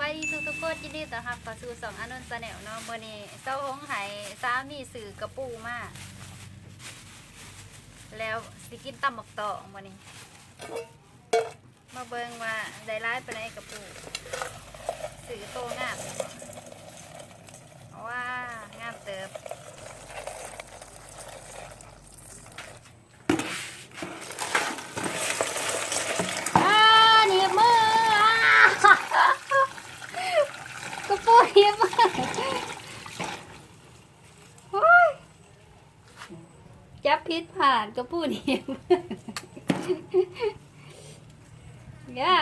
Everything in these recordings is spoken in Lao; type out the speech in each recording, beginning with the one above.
ສະບາຍດີທຸກໆຄົນ, ຍິນດີຕ້ອນຮັບເຂົ້າສູ່ຊ່ອງອານົນ Channel ເນາະ. ມື້ນີ້ສາວຫົງໃຫ້ສາມີຊື້ກະປູມາ ແລ້ວຊິກິນຕຳບັກຕອງມື້ນີ້. ມາເບິ່ງວ່າໄດ້ຫຼາຍປານໃດກະປູ. ຊື້ໂຕງາມຢູ່ບໍ່? ວ້າ ງາມເຕີບ. ອ້າ ໜີບມື ອ້າ ກະປູໜີບມື. ໂອ້ຍ ຈັບຜິດພາດ ກະປູໜີບມື. ຢ່າ.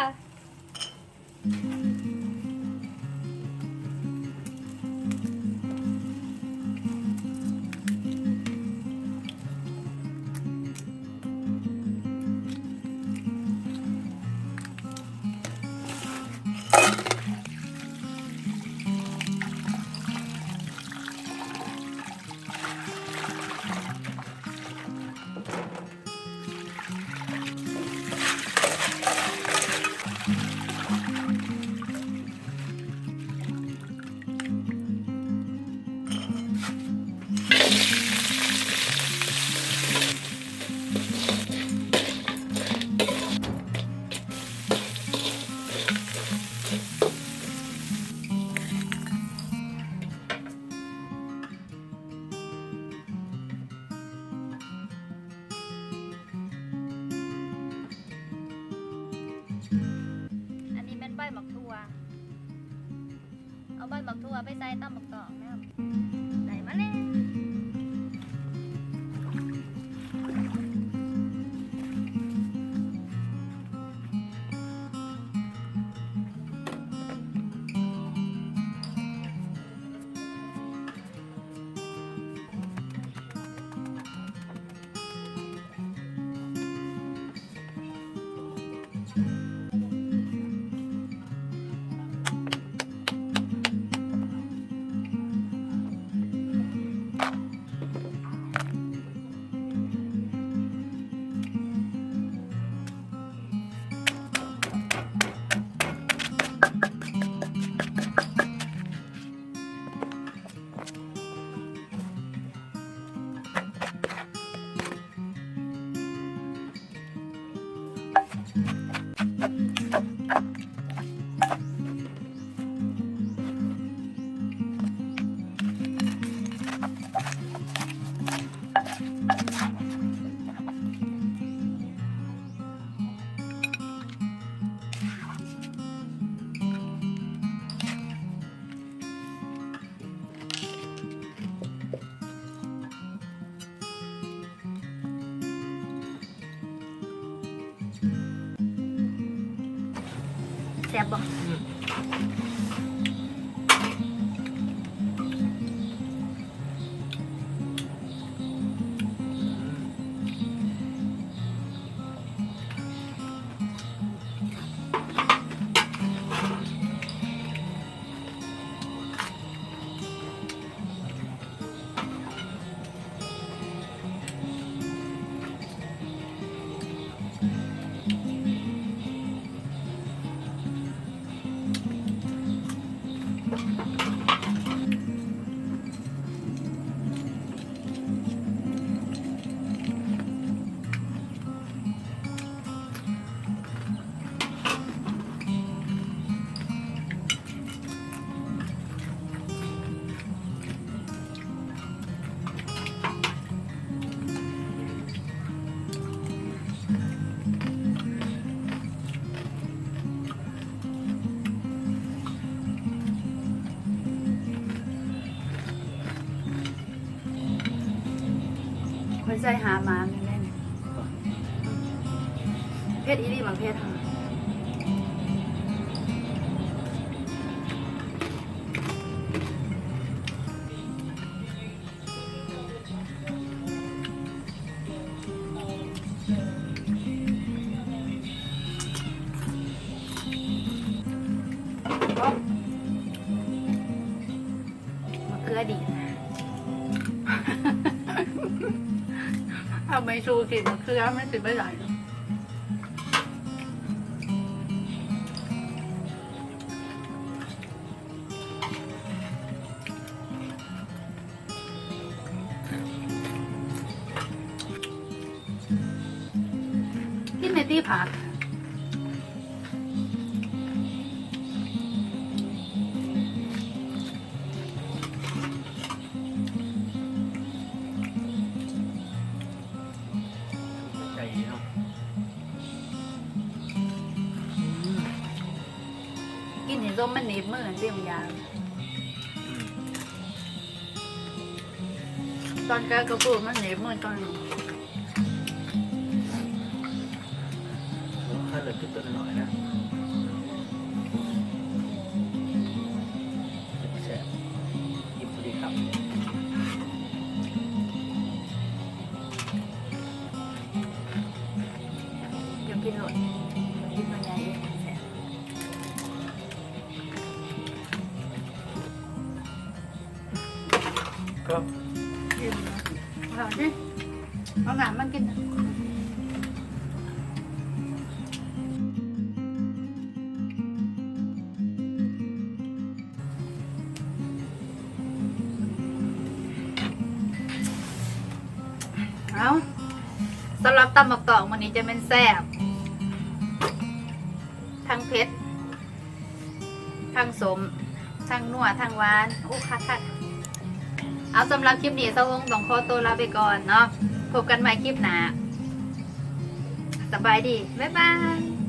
ອັນນີ້ແມ່ນໃບໝາກຖົ່ວ ເອົາໃບໝາກຖົ່ວໄປໃສ່ຕຳບັກຕອງນຳ. ໄດ້ມາແລ້ວ. ແຊບບໍ່? ອືມ. ຂ້ອຍໃສ່ຫ້າໝາກນີ້ແຫຼະ. ເຜັດອີ່ຫຼີ ໝາກເຜັດຫະ. ມະເຂືອດີນະ. ເອົາໄມ້ສູ້ກິນມະເຂືອ ມັນຊິບໍ່ໄດ້. ມີຜັກ ໃຈເນາະ ອືມ ກິນໃຫ້ສົມມັນໜີບມື ຊິບາງຢ່າງ ອືມ ຕອນແກະກະປູມັນໜີບມືຕອນ ໂອ້ ຂ້າເຫຼືອຈຸດຕົວນ້ອຍນະ ແຊບ ກິນພໍດີຄຳ ຢາກກິນໂລດ ກິນໜ່ວຍໃຫຍ່ເດ້ ແຊບ. ເອົາຊິ ເອົານ້ຳມາກິນ ເອົາ ສຳລັບຕຳບັກຕອງມື້ນີ້ຈະແມ່ນແຊບ ທັງເຜັດ ທັງສົ້ມ ທັງນົວ ທັງຫວານ ໂອ້ ຄັກໆ ເອົາ ສຳລັບຄລິບນີ້ ສາວຫົງຕ້ອງຂໍໂຕລາໄປກ່ອນເນາະ ພົບກັນໃໝ່ຄລິບໜ້າ ສະບາຍດີ ບາຍບາຍ.